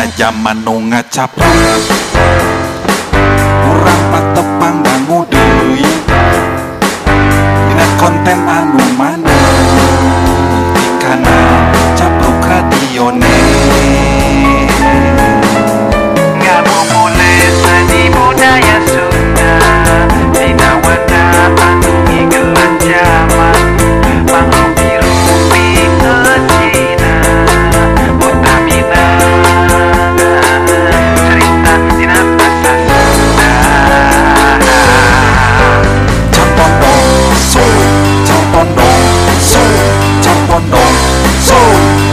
Aya jaman nu ngacapruk, urang patepang dangu deui dina konten anu maneh di kanal Capruk Radionet. Ngabubulit seni budaya Sunda dina wadah anu ngigelan jaman mangrupi-rupi Cina utamina cerita dina basa Sunda. Carpondong so, carpondong so, carpondong so,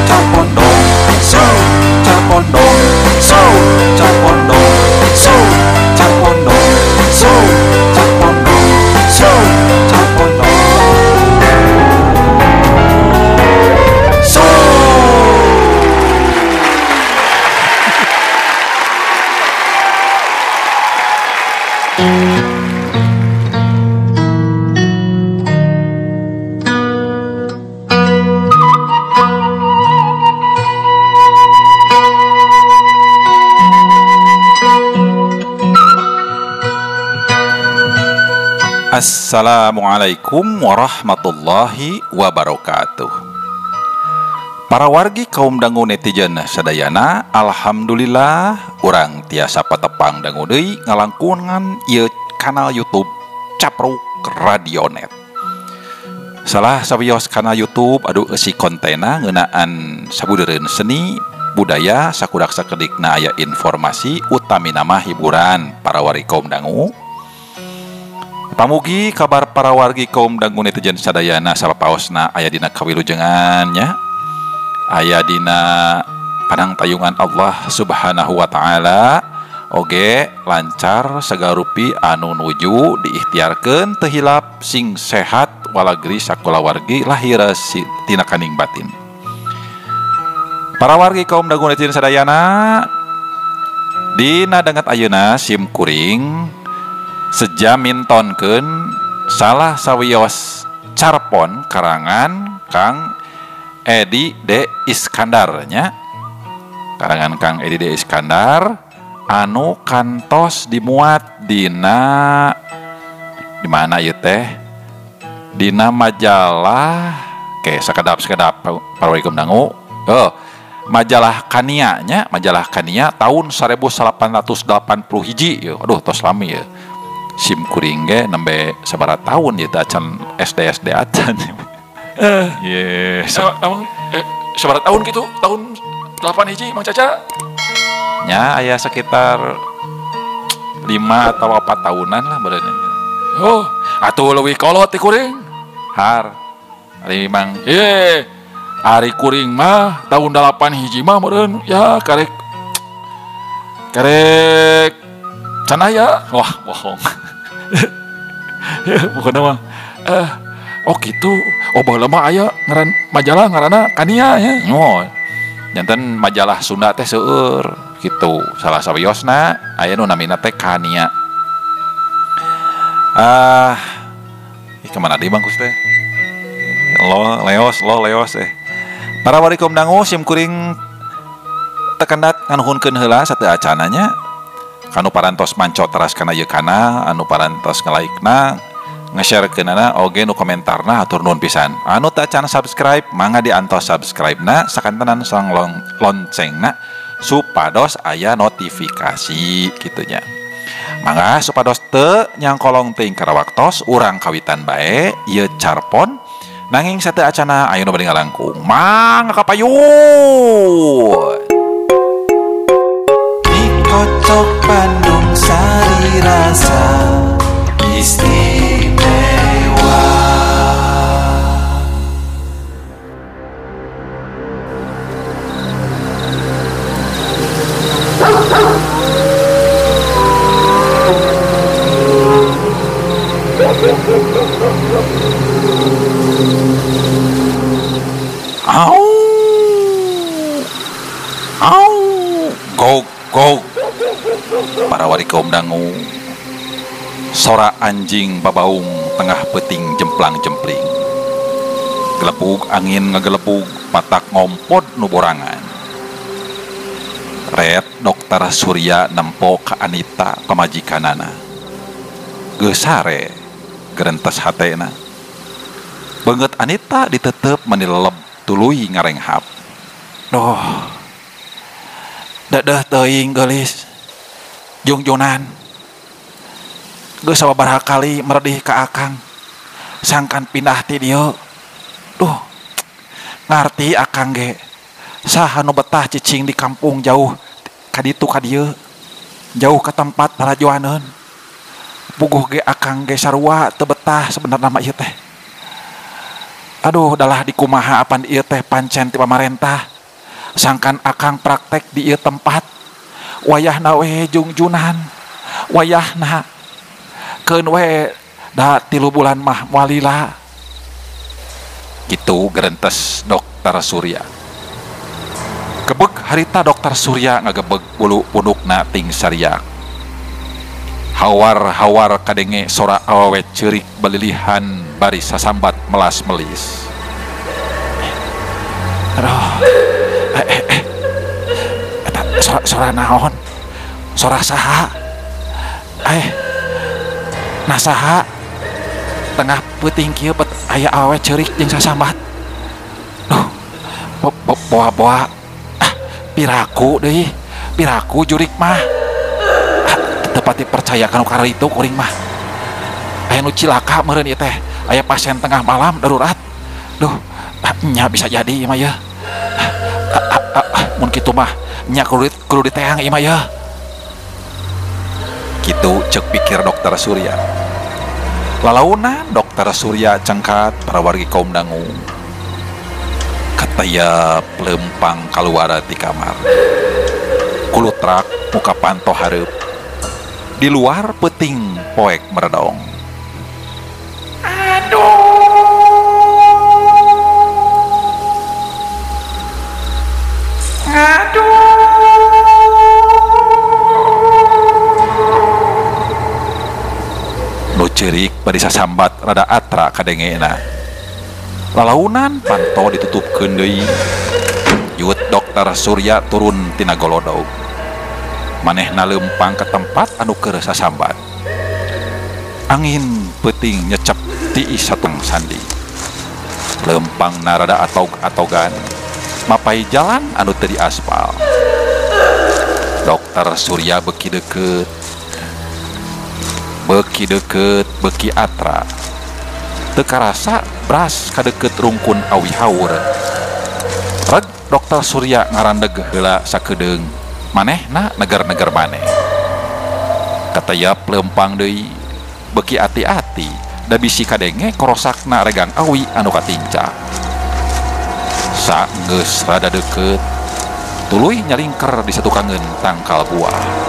carpondong so, carpondong so, carpondong so, carpondong so, carpondong so, carpondong so. Assalamualaikum warahmatullahi wabarakatuh. Para wargi kaum dangu netizen sadayana, alhamdulillah urang tiasa patepang dangu deui ngalangkungan ieu kanal YouTube Capruk Radionet. Salah sawios kanal YouTube aduh eusi kontena ngeunaan sabudeureun seni budaya sakudak sakedikna aya informasi utamina mah hiburan para wargi kaum dangu. Pamugi kabar para wargi kaum dangu netizen sadayana sapapaosna aya dina kawilujengan nya, aya dina panang tayungan Allah Subhanahu wa taala, oge lancar sagarupi anu nuju diikhtiarkeun teu hilap sing sehat walagri sakulawargi lahir tina kaning batin. Para wargi kaum dangu netizen sadayana, dina danget ayeuna sim kuring sejamintonkeun salah sawios carpon karangan Kang Edi D Iskandar nya. Karangan Kang Edi D Iskandar anu kantos dimuat dina di mana ieu teh? Dina majalah ke sakedap-sakedap parwaikum dangu. Oh, majalah Kania nya, majalah Kania tahun 1880 hiji yeuh. Aduh tos lami yeuh. Sim kuring ge nembe sabaraha tahun ieu teh acan SD SD acan. Yes. Emang sabaraha tahun gitu? Tahun 8 hiji Mang Caca? Nya aya sekitar 5 atau 4 tahunan lah badannya. Oh, atuh leuwih kolot ti kuring. Har. Ari Mang. Ye. Ari kuring mah tahun 8 hiji mah meureun ya karek karek can aya. Wah, bohong. Ya, bukan mah. Oh gitu. Oh baheula mah aya ngaran majalah ngaranna Kania ya. Oh. Janten majalah Sunda teh seueur gitu. Salah sawiosna aya nu namina teh Kania. Ah, kemana deui bangkus teh? Lo leos, lo leos eh. Para wargi kaum dangu sim kuring tekendat nganuhunkeun heula sateu acananya. Kanu parantos manco teras kana ieu kana, anu parantos ngalaikna, nge-sharekeunana oge nu komentarna hatur nuhun pisan. Anu teu acan subscribe mangga diantos subscribe-na sakantenan sang loncengna supados aya notifikasi kitu nya. Mangga supados teu nyangkolong teuing kana waktos urang kawitan bae ieu carpon nanging sateu acana ayeuna bade ngalangkung. Mangga kapayun. Kocok Bandung sari rasa istimewa. Au, au, go go. Para wargi kaum dangu, sora anjing babaung tengah peuting jemplang-jempling. Gelepug angin ngegelepug patak ngompod nu borangan. Red Dokter Surya nempo ka Anita pamajikanana. Geus sare gerentes hatena. Beungeut Anita ditetep meni leleb tuluy ngarenghap. Duh. Dedeh teuing geulis. Jungjunan. Geus sababaraha kali meredih ka akang. Sangkan pindah ti dieu. Duh. Ngarti akang ge. Saha nu betah cicing di kampung jauh ka ditu ka dieu. Jauh ka tempat lalajoaneun. Puguh ge akang ge sarua teu betah sebenarna mah ieu teh. Aduh, dalah dikumaha apan ieu teh pancen ti pamarentah. Sangkan akang praktek di ieu tempat. Wayahna we jungjunan. Wayahna keun we da 3 bulan mah moal lila. Kitu gerentes Dokter Surya. Gebeg harita Dokter Surya ngagebeg bulu pundukna ting sariak. Hawar-hawar kadenge sora awewe ceurik balilihan bari sasambat melas-melis. Aduh. Eta sora naon? Sora saha? Nah saha? Tengah peuting kieu bet aya awewe ceurik jeung sasambat. Duh. Boa-boa. Ah, piraku deui. Piraku jurik mah. Teu pati percaya kanu kararitu kuring mah. Aya nu cilaka meureun ieu teh. Aya pasien tengah malam darurat. Duh, nya bisa jadi ieu mah yeuh. Mun kitu mah nya kudu diteang ieu mah yeuh. Kitu ceuk pikir Dokter Surya. Lalaunan Dokter Surya cengkat para wargi kaum dangu. Katayap lempang kaluar ti kamar. Kulutrak muka panto hareup. Di luar peuting poek meredong. Aduh. Aduh. Nu ceurik bari sasambat rada atra kadengena. Lalaunan panto ditutupkeun deui. Yut Dokter Surya turun tina golodog. Manehna leumpang ke tempat anu keur sasambat. Angin peuting nyecep tiis satung sandi. Leumpang narada atog-atogan mapai jalan anu teu diaspal. Dokter Surya beuki deukeut. Beuki deukeut, beuki atra. Teu karasa bras kadeukeut rungkun awi haur. Reg Dokter Surya ngarandeg heula sakedeung. Manehna neger-neger maneh. Katayap leumpang deui, beuki ati-ati, da bisi kadenge korosakna regang awi anu katincak. Saenggeus rada deukeut, tuluy nyalingker di satukangeun tangkal buah.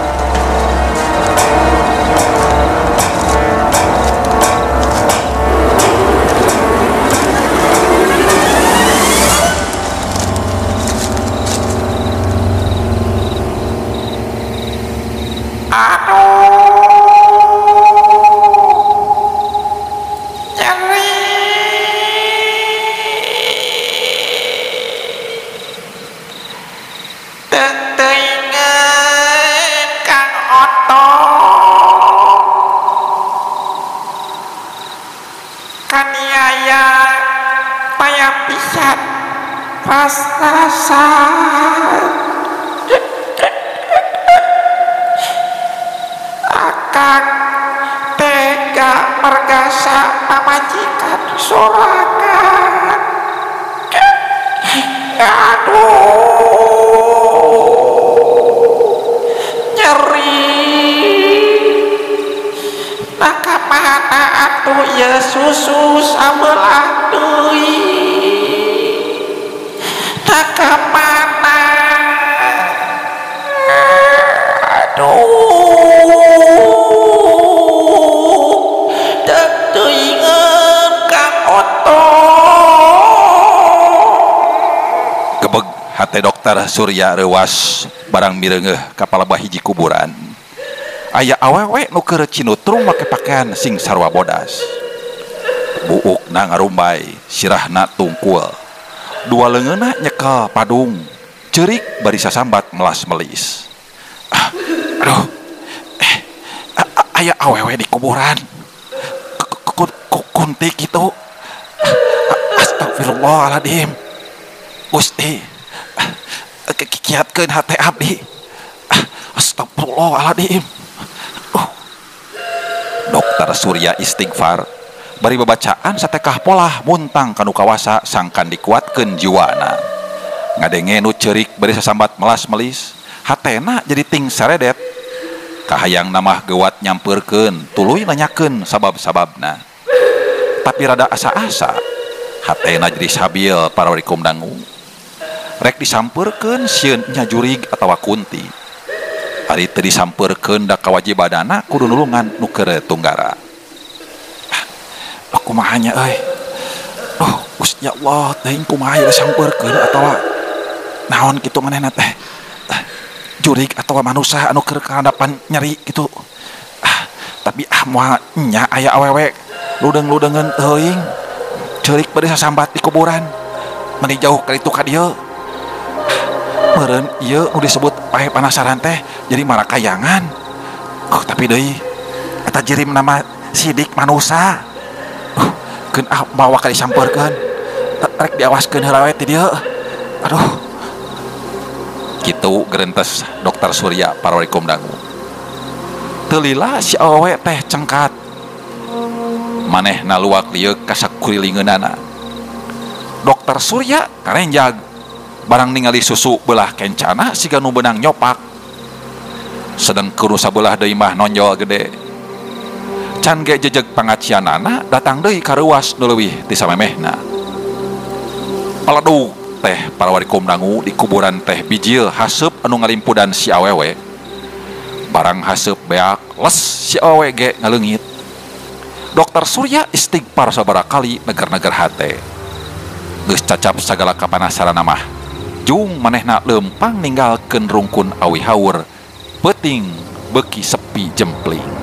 Akang tega mergasa pamajikan sorangan. Aduh, nyeri. Nah kamana atuh ieu susu sabelah deui. Nah kamana? Aduh. Hate Dokter Surya reuwas barang mireungeuh ka palebah hiji kuburan. Aya awewe nu keur cinutrung make pakaian sing sarua bodas. Buukna ngarumbay, sirahna tungkul. Dua leungeunna nyekel padung, Ceurik bari sasambat melas-melis. Aduh. Aya awewe di kuburan. Kunti kitu. Astagfirullahaladzim. Gusti, kiatkeun hate abdi. Astagfirullahaladzim. Dokter Surya istighfar bari babacaan satekah polah muntang kanu kawasa sangkan dikuatkeun jiwana. Ngadenge nu ceurik bari sasambat melas-melis, hatena jadi ting saredet. Kahayang namah gewat nyampeurkeun, tuluy nanyakeun sabab-sababna. Tapi rada asa-asa, hatena jadi sabil parawarikum dangu. Rek disampeurkeun sieun nya jurig atawa kunti. Ari teu disampeurkeun da kawajibanana kudu nulungan nu keur tunggara. Kumaha nya euy. Duh, Gusti Allah, teuing kumaha ieu disampeurkeun atawa naon kitu manehna teh. Jurig atawa manusia anu keur kahadapan nyeri kitu. Tapi moal nya aya awewe ludeung-ludeungeun teuing. Ceurik bari sasambat di kuburan. Meni jauh ka ditu ka dieu. Meureun ieu nu disebut pae panasaran teh jadi marakayangan. Oh, tapi deui eta jirim nama sidik manusa. Keun bawa ka disampeurkeun. Rek diawaskeun heula we ti dieu. Aduh. Kitu gerentes Dokter Surya parorikum dangu. Teu lila si awewe teh cengkat. Manehna luak lieuk ka sakurilingeunana. Dokter Surya karenjag barang ningali susu belah kencana siga nu beunang nyopak. Sedeng ku nu sabelah deui mah nonjol gede. Can ge jejeg pangacianana datang deui ka reuas nu leuwih ti samemehna. Paledug teh parawarikum dangu di kuburan teh bijil haseup anu ngalimpudan si awewe. Barang haseup beak les si awewe ge ngaleungit. Dokter Surya istighfar sabaraha kali neger-neger hate. Geus cacap sagala kapanasaran mah. Jung manehna leumpang ninggalkeun rungkun awi haur, peuting beuki sepi jempling.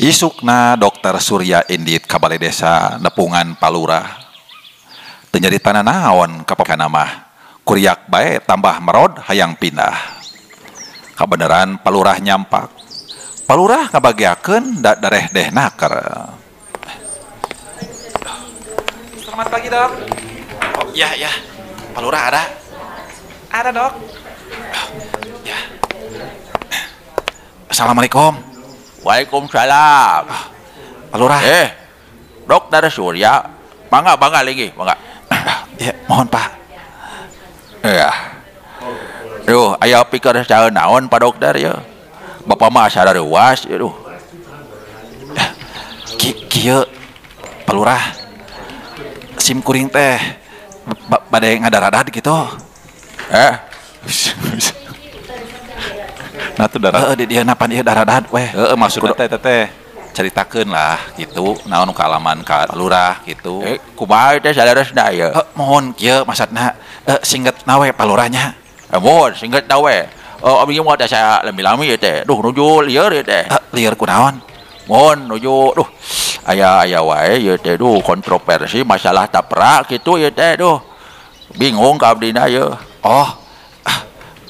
Isukna Dokter Surya indit ka balai desa nepungan palurah. Teu nyarita naon kapakana mah, kuriak bae tambah merod hayang pindah. Kabeneran palurah nyampak. Palurah ngabageakeun da dareh deh naker. Selamat pagi, Dok. Oh, ya, ya. Palurah ada? Ada, Dok. Ya. Assalamualaikum. Waalaikumsalam. Palurah. Dokter Surya, mangga bangga lagi, mangga. Ya, mohon Pak. Ya. Duh, aya pikir saha naon Pak Dokter ya. Bapak mah asa reuas ya duh. Kieu Palurah. Sim kuring teh bade ngadaradad gitu. Nah tuh darah. Heeh, di dieu napan ieu daradad weh. Heeh, maksudna teh teteh caritakeun lah gitu, naon nu kaalaman ka lurah gitu. Kumaha teh saleresna ieu? Mohon kieu maksudna singgetna we palurahnya. Mohon singgetna we. Abdi mah teh saya lami-lami ieu teh. Duh nuju lieur ieu teh. Lieur kunaon? Mohon nuju duh aya aya wae ieu teh duh kontroversi masalah tapra kitu ieu teh duh. Bingung ka abdina ieu. Oh.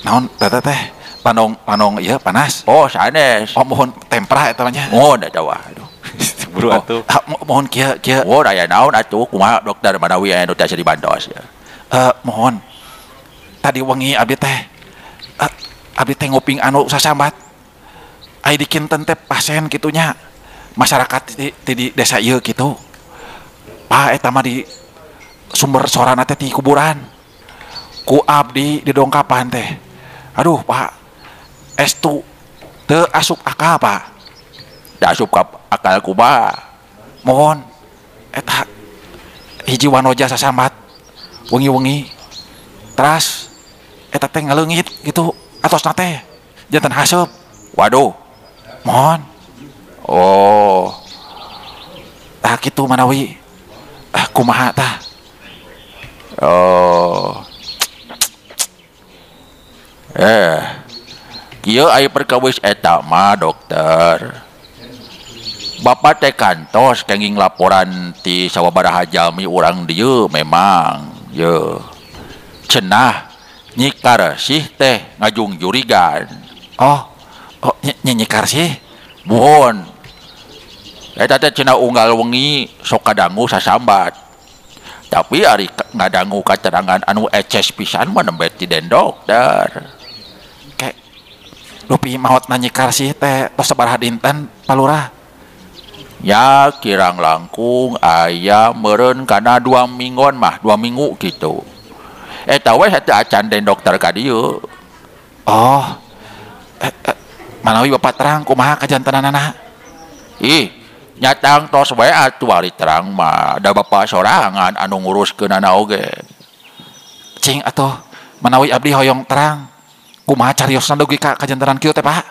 Naon teteh teh? Panong ieu panas. Oh, sanes. Oh, mohon tempra eta mah nya. Mohon eta wah. Aduh. Buru atuh. Mohon kieu kieu. Oh, aya naon atuh kumaha dokter manawi aya nu teh dibantos ya. Mohon. Tadi wengi abdi teh abdi teh nguping anu sasambat. Aya dikinten teh pasien kitu nya. Masyarakat di desa ieu kitu. Pak eta mah di sumber sorana teh ti kuburan. Ku abdi didongkapan teh. Aduh, Pak. Estu teu asup akal Pak. Teu asup akal kumaha? Mohon eta hiji wanoja sasambat wengi-wengi teras eta teh ngaleungit gitu atosna teh janten haseup. Waduh. Mohon. Oh. Tah kitu manawi. Kumaha tah? Oh. Kieu aya perkawis eta mah dokter. Bapak teh kantos kenging laporan ti sawabaraha jalmi urang dieu memang ye. Cenah Nyi Karsih teh ngajungjurigan. Oh, oh Nyi Karsih? Muhun. Eta teh cenah unggal wengi sok kadangu sasambat. Tapi ari ngadangu katerangan anu eces pisan mah nembe ti den dokter. Ke dupi maotna Nyi Karsih teh tos sabaraha dinten Pak Lurah? Ya kirang langkung aya meureun kana 2 minggon mah, 2 minggu gitu. Eta we sateu acan den dokter ka dieu. Oh. Manawi bapak terang kumaha kajantenanana? Ih, nyatang tos we atuh ari terang mah, da bapak sorangan anu nguruskeunana oge. Cing atuh manawi abdi hoyong terang kumaha cariosna dugi ka kajantenan kieu teh Pak?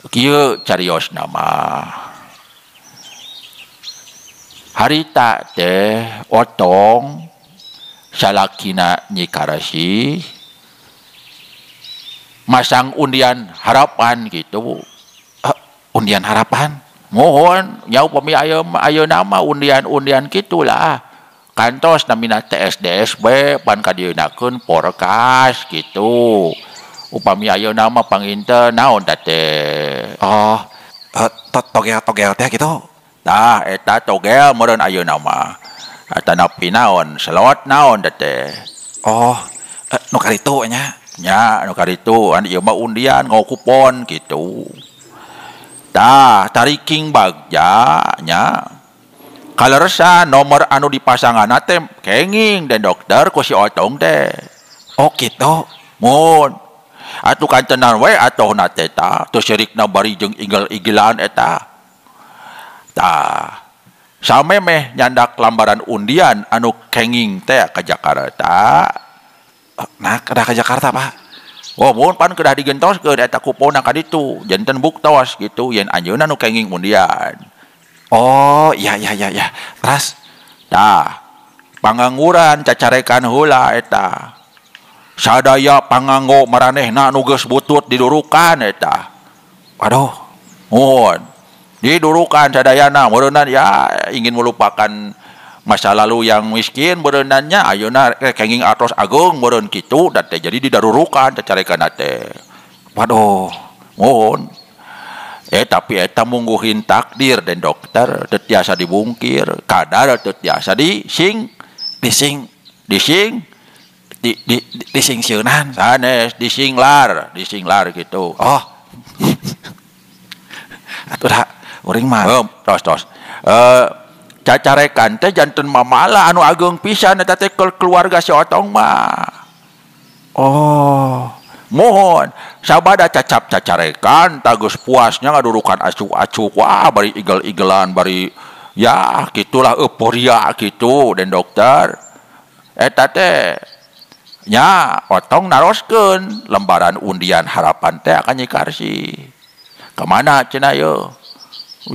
Kieu cariosna mah. Harita teh otong salakina Nyi Karsih masang undian harapan gitu. Undian harapan? Mohon nya upami ayeuna mah undian-undian kitulah. Kantos namina TSDSB pan kadieunakeun porkas gitu. Upami ayeuna mah panginten naon teh teh? Oh, togel-togel teh gitu. Tah eta togel meureun ayeuna mah. Atanapi naon, slot naon teh. Oh, nu karitu nya. Nya nu karitu, an ieu mah undian ngau kupon gitu. Tah, tariking bagja nya. Kaleresa nomor anu dipasanganna teh kenging den dokter ku si Otong teh. Oh kitu. Mun. Atuh kantenan we atohna teh tah, teu sirikna bari jeung igel-igelan eta. Tah, samemeh nyandak lambaran undian anu kenging teh ka Jakarta. Nah, kedah ka Jakarta, Pak. Oh, mun pan kedah digentoskeun eta kuponna ka ditu, janten buktos gitu yen anjeunna nu kenging undian. Oh, iya iya iya iya. Teras tah, pangangguran cacarekan heula eta. Sadaya panganggo maranehna nu geus butut didurukan eta. Waduh, mun didurukan sadayana meureunnan ya ingin melupakan masa lalu yang miskin meureunannya ayeuna kenging atos ageung meureun kitu da teh jadi didarurukan cacarekanna teh. Waduh, muhun. Tapi eta mungguhin takdir den dokter teu tiasa dibungkir, kadar teu tiasa dising dising dising di di disingsieunan sanes disinglar, disinglar gitu. Oh. Atuh da uring mah. Tos tos. Cacarekan teh janten mamala anu ageung pisan eta teh keluarga si Otong mah. Oh, mohon sabada cacap cacarekan tagus puasnya ngadurukan acuk-acuk wah bari igel-igelan bari ya gitulah euforia gitu den dokter. Eta teh nya Otong naroskeun lembaran undian harapan teh ka Nyi Karsih. Kamana cenah yeuh?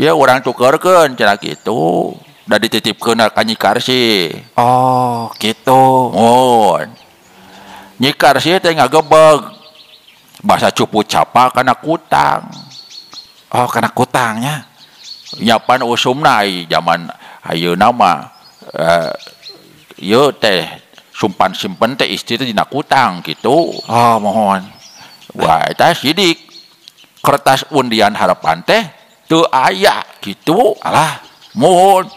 Ya urang tukerkeun cenah kitu. Da dititipkeun ka Nyi Karsih. Oh, kitu. Mun. Nyi Karsih teh ngagebeg. Basa cupu capa kana kutang. Oh, kana kutangnya. Nya pan usumna zaman ayeuna mah ieu teh sumpan simpen teh istri teh dina kutang gitu. Oh, mohon. Wah, eta sidik. Kertas undian harapan teh teu aya gitu. Alah, mohon.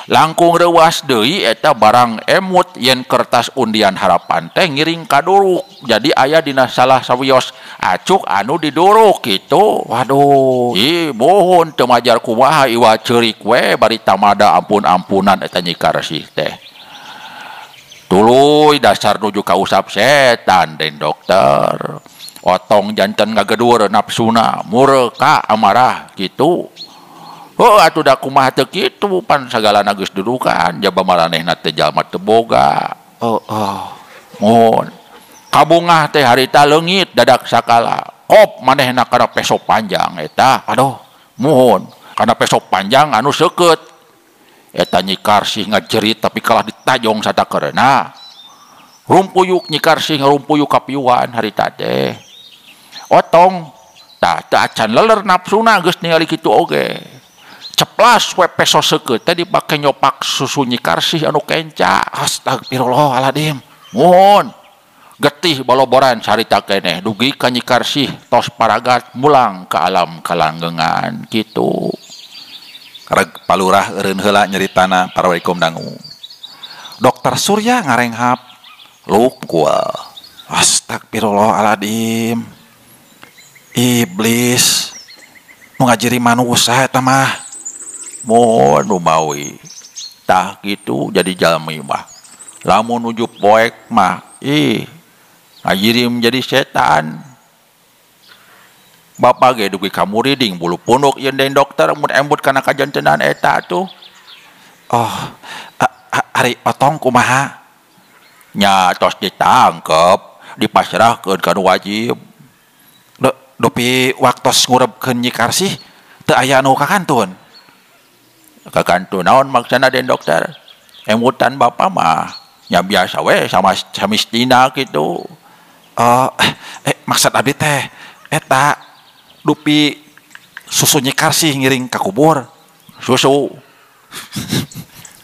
Langkung reuas deui eta barang emut yen kertas undian harapan teh ngiring kaduruk. Jadi aya dina salah sawios acuk anu diduruk gitu. Waduh. Ih, mohon teu majar kumaha iwa ceurik we bari tamada ampun-ampunan eta Nyi Karsih teh. Tuluy dasar nuju kausap setan den dokter. Otong janten ngagedur nafsuna murka amarah gitu. Oh atuh da kumaha teu kitu pan sagalana geus dudukan jaba maranehna teh jalma teu boga. Oh oh. Mohon. Kabungah teh harita leungit dadak sakala. Kop manehna kana peso panjang eta. Aduh, mohon. Kana peso panjang anu seukeut. Eta Nyi Karsih ngajerit tapi kalah ditajong satakeurna. Rumpuyuk Nyi Karsih ngarumpuyuk kapiuan harita teh. Otong tah teu acan leler nafsuna geus ningali kitu oge. Ceplas we peso seukeut teh dipake nyopak susu Nyi Karsih anu kenca. Astagfirullahaladzim. Mohon. Getih baloboran sarita keneh dugi ka Nyi Karsih tos paragat mulang ka alam kalanggengan kitu. Reg palurah eureun heula nyeritana parawaikum dangu. Dokter Surya ngarenghap lukul. Astagfirullahaladzim. Iblis nu ngajiri manusia eta mah. Mohon rumawi. Tah kitu jadi jalmi mah. Lamun nuju poek mah ih ngajirim jadi setan. Bapak ge dugi ka muriding bulu punduk yeun deui dokter mun embut kana kajantenan eta tuh. Oh, ari Otong kumaha? Nya tos ditangkep, dipasrahkeun ka nu wajib. Dupi waktos ngurebkeun Nyi Karsih teu aya anu kakantun. Kakantun naon maksana den dokter? Embutan bapak mah nya biasa we sama samistina kitu. Oh, maksud abdi teh eta dupi susu Nyi Karsih ngiring ka kubur. Susu.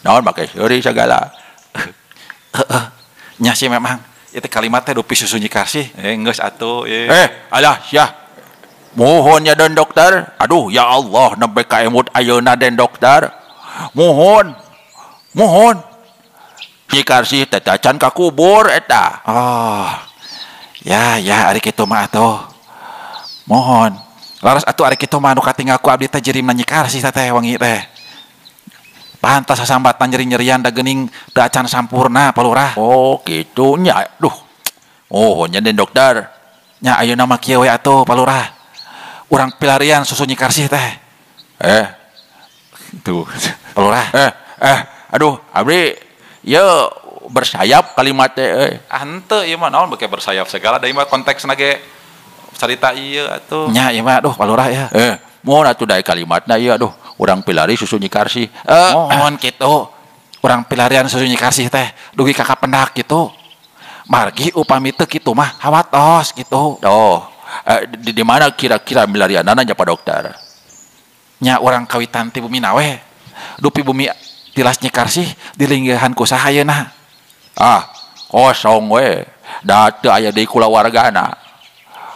Naon make seuri sagala. Heeh. Nya sih memang itu kalimat teh dupi susu Nyi Karsih. Geus atuh. Alah sia. Mohon ya den dokter. Aduh ya Allah nembe ka emut ayeuna den dokter. Mohon. Mohon. Nyi Karsih teh tacan ka kubur eta. Oh. Ya ya ari kitu mah atuh. Mohon. Laras atuh ari kitu mah nu katinggal ku abdi teh jirimna Nyi Karsih teh wangi teh. Pantas sasambatan nyeri-nyerian da geuning teu acan sampurna Pak Lurah. Oh kitu nya. Duh. Oh nya den dokter. Nya ayeuna mah kieu we atuh Pak Lurah. Urang pilarian susu Nyi Karsih teh. Tuh. Pak Lurah. Aduh abdi ieu bersayap kalimat teh euy. Ah henteu ieu mah naon beke bersayap segala da ieu mah konteksna ge carita ieu atuh. Nya ieu mah aduh Pak Lurah ya. Mohon atuh da kalimatna ieu aduh urang pilari susu Nyi Karsih. Mohon kitu. Urang pilarian susu Nyi Karsih teh dugi ka kapendak kitu. Margi upami teu kitu mah hawatos kitu. Oh, di mana kira-kira milarianana nya Pak Dokter? Nya urang kawitan ti bumi we. Dupi bumi tilas Nyi Karsih dilinggihan ku saha ayeuna? Ah, kosong we. Da teu aya deui kulawargana.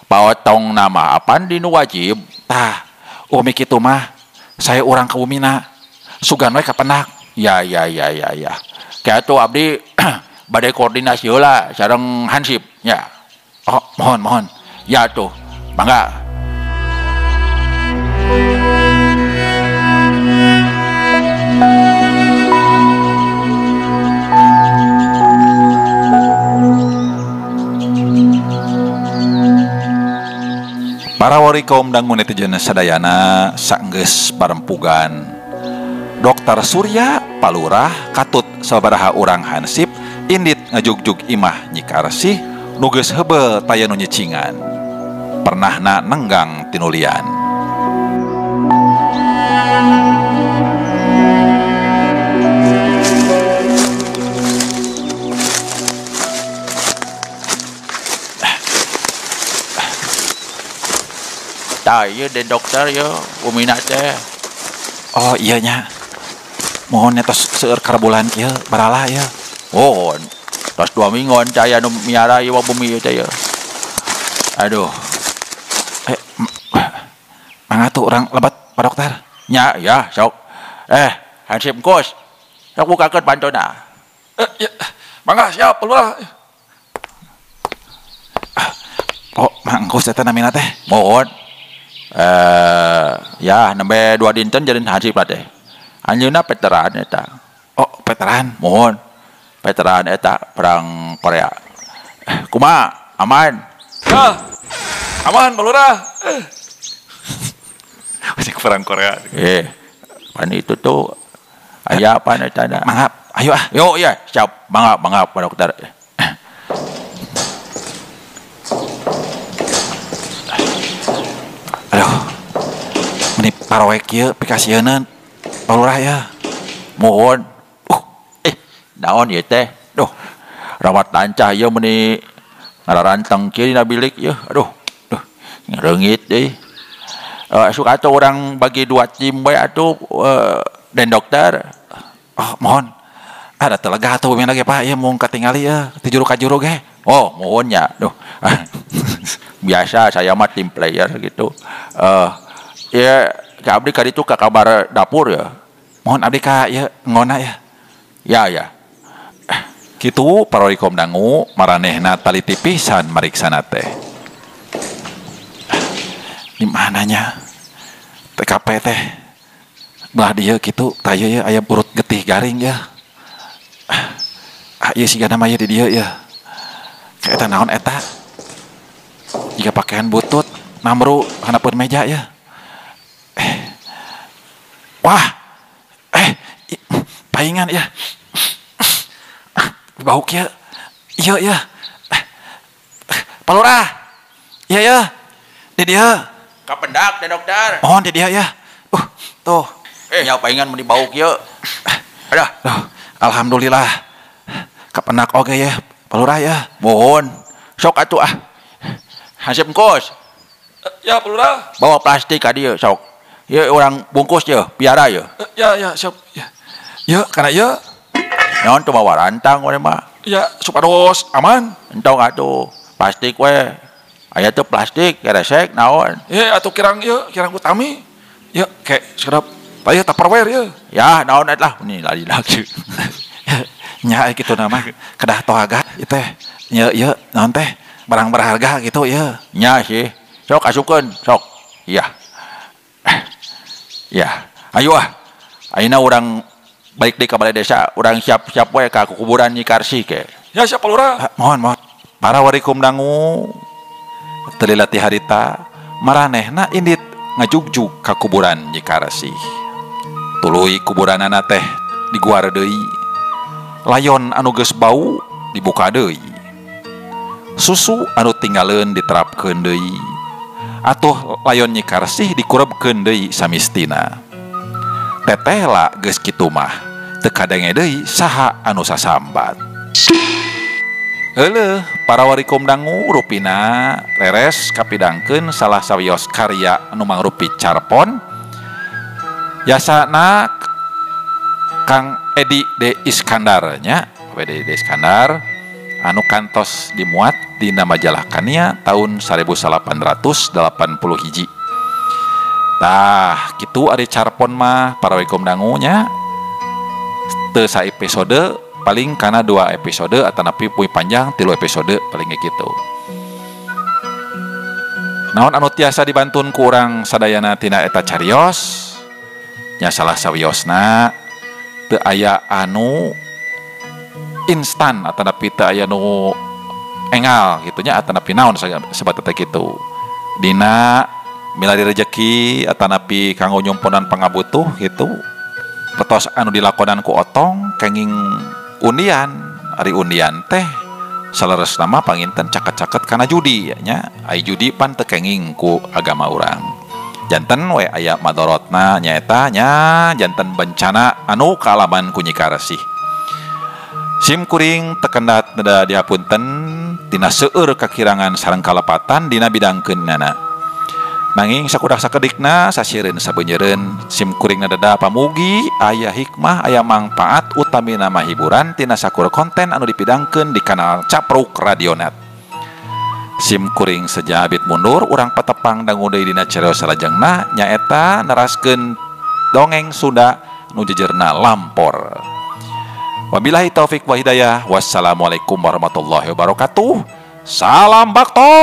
Paotong nama apan dinu wajib? Tah, umi kitu mah saya urang ka bumina. Sugan we kapendak. Ya ya ya ya ya. Kitu abdi bade koordinasi heula sareng Hansip nya. Oh, mohon mohon. Ya tuh, mangga. Para wari kaum dangu netizen sadayana sanggeus parempugan. Dokter Surya Palurah katut sabaraha urang hansip indit ngajugjug imah Nyi Karsih nu geus heubeul taya nu nyicingan. Pernahna nenggang tinulian. Tah ieu den dokter ieu umina teh. Oh iya nya. Mohon nya tos seueur karabulan ieu baralah ieu. Mohon. Tos 2 minggon caya nu miara ieu bumi ieu teh ieu. Aduh. Mangga tuh urang lebat Pak Dokter. Nya ya sok. Hansip Kos. Sok bukakeun pantona. Ya. Mangga siap Pak Lurah. Oh, mangkus eta namina teh. Mohon. Ya nembe 2 dinten jadi hansip lah teh. Anjeunna veteran eta. Oh, veteran. Mohon. Veteran eta perang Korea. Kumaha? Aman. Ya. Aman, Pak Lurah. Masih perang Korea. Pan itu tuh aya apa eta? Mangap, ayo ah. Yo ya, siap. Mangap, mangap Pak Dokter. Aduh. Meni paroek ieu pikasieun Pak Lurah ya. Mohon. Naon ieu teh? Duh. Rawat lancah ieu meni ngararanteng kieu dina bilik ieu. Aduh. Duh, reungit deui. Sok atuh urang bagi dua tim we atuh den dokter. Oh, mohon. Ada telega atuh bumi lagi Pak, ieu mung katingali ya, ti juru ka juru ge. Oh, mohon ya. Duh. Biasa saya mah tim player gitu. Ya ka abdi ka ditu ka kamar dapur ya. Mohon abdi ka ieu ngona ya. Ya ya. Kitu parorikom dangu maranehna taliti pisan mariksana teh. Di mananya TKP teh belah dieu kitu tah ieu aya burut getih garing ya. Ah ieu sigana mah ieu di dieu ya. Kayak eta naon eta? Jika pakaian butut namru handapeun meja ya. Wah. Paingan ya. Bau kieu. Ieu ya. Pak Lurah. Iya ya. Di dieu. Kapendak teh dokter. Mohon di dieu ya. Tuh. Nya paingan mun dibau kieu. Adah. Duh, alhamdulillah. Kapendak oge ya, Pak Lurah ya. Mohon. Sok atuh ah. Hansip kos. Ya, Pak Lurah. Bawa plastik ka dieu sok. Ieu urang bungkus ye, piara ye. Ya, ya, siap. Ya. Ya, kana ieu. Naon teu bawa rantang we mah. Ya, supados aman. Entong atuh, plastik we. Aya teu plastik, keresek naon. Ya, atuh kirang ieu, kirang utami. Ya, ke sekedap. Tah Tupperware ieu. Ya, naon eta lah, ini lari lagi. Nya kitu nama kedah tohaga ieu teh. Nya ieu naon teh? Barang berharga gitu ieu. Nya sih. Sok asupkeun, sok. Iya. Ya, ayo ah. Ayeuna urang balik deui ka balai desa, urang siap-siap we ka kuburan Nyi Karsi ke. Ya siap Pak Lurah. Mohon, mohon. Para warikum dangu teu lila ti harita maranehna indit ngajugjug ka kuburan Nyi Karsi. Tuluy kuburanana teh diguar deui. Layon anu geus bau dibuka deui. Susu anu tinggaleun diterapkeun deui. Atuh layon Nyi Karsih dikurebkeun deui samistina. Tetela geus kitu mah teu kadenge deui saha anu sasambat. Heuleuh para warikum dangu rupina reres kapidangkeun salah sawios karya anu mangrupi carpon jasana Kang Edi D Iskandar nya, Edi D Iskandar anu kantos dimuat dina majalah Kania tahun 1881. Tah, kitu ari carpon mah para warikum dangu nya teu saepisode paling kana 2 episode atanapi puy panjang 3 episode paling kitu. Naon anu tiasa dibantun ku urang sadayana tina eta carios nya salah sawiosna teu aya anu instan atanapi teu aya nu engal kitu nya atanapi naon sebat teh kitu. Dina milari rejeki atanapi kanggo nyumponan pangabutuh gitu. Petos anu dilakonan ku otong kenging undian, ari undian teh saleresna mah panginten caket-caket kana judi nya, ai judi pan teu kenging ku agama urang. Janten we aya madorotna nyaeta nya janten bencana anu kaalaman ku Nyi Karsih. Sim kuring tekendat neda dihapunten tina seueur kakirangan sareng kalepatan dina bidangkeunana. Nanging sakudak sakedikna sasireun sabeunyereun sim kuring nadeda pamugi aya hikmah aya mangpaat utamina mah hiburan tina sakur konten anu dipidangkeun di kanal Capruk Radionet. Sim kuring seja abit mundur urang patepang dangu deui dina carios salajengna nyaeta neraskeun dongeng Sunda nu jejerna lampor. Wabillahi taufik wa hidayah. Wassalamualaikum warahmatullahi wabarakatuh. Salam bakto.